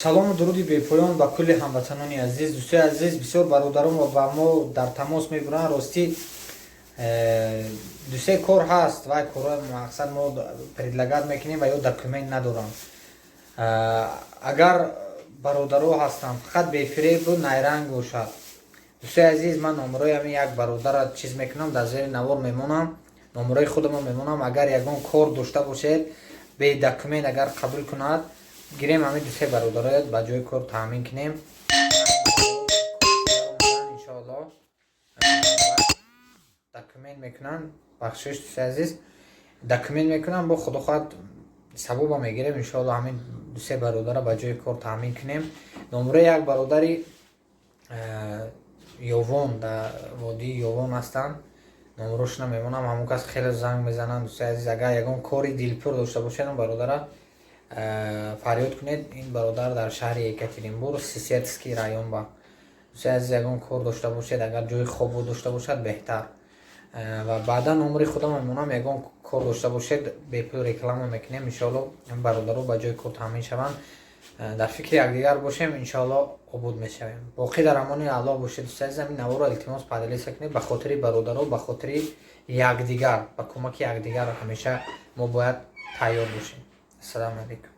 Салому дуруди бепоён ба кулли ҳамватанони азиз. Дӯстои азиз, бисёр бародарон ба мо дар тамос мебуранд. Ростӣ, дусе кор ҳаст вай корҳои мақсад мо предлагать мекунем ва ё документ надоранд. Агар бародаро ҳастанд, фақат бефиребу найранг бошад. Дӯстои азиз, ман номерои ҳамин як бародара чиз мекунам, дар зери навор мемонам, номерои худамро мемонам. Агар ягон кор дошта бошед, бе документ агар қабул кунад, гирем, ҳамин дусе бародароят ба ҷои кор таъмин кунем, иншоалло. Документ мекунанд, бахшиш, дӯстои азиз, документ мекунанд, бо худо хоҳад савоба мегирем, иншоалло. Ҳамин дусе бародара ба ҷои кор таъмин кунем. Номерои як бародари Ёвон, дар водии Ёвон ҳастанд, номерошона мемонам. Ҳамон кас хеле занг мезананд. Дӯстои азиз, агар ягон кори дилпур дошта бошед, бародара фарёд кунед. Ин бародар дар шаҳри Екатеринбург, Сысертский район ба. Дӯстои азиз, ягон кор дошта бошед, агар ҷои хобо дошта бошад, беҳтар. Ва баъдан номери худам мемонам. Ягон кор дошта бошед, бепул реклама мекунем, иншоалло. Бародаро ба ҷои кор таъмин шаванд. Дар фикри якдигар бошем, иншоалло, обод мешавем. Боқӣ дар амони Аллоҳ бошед. Дӯстои азиз, ҳамин наворо, илтимос, поделиться кунед ба хотири бародаро, ба хотири якдигар, ба кӯмаки якдигар ҳамеша мо бояд тайёр бошем. Ассалому алайкум.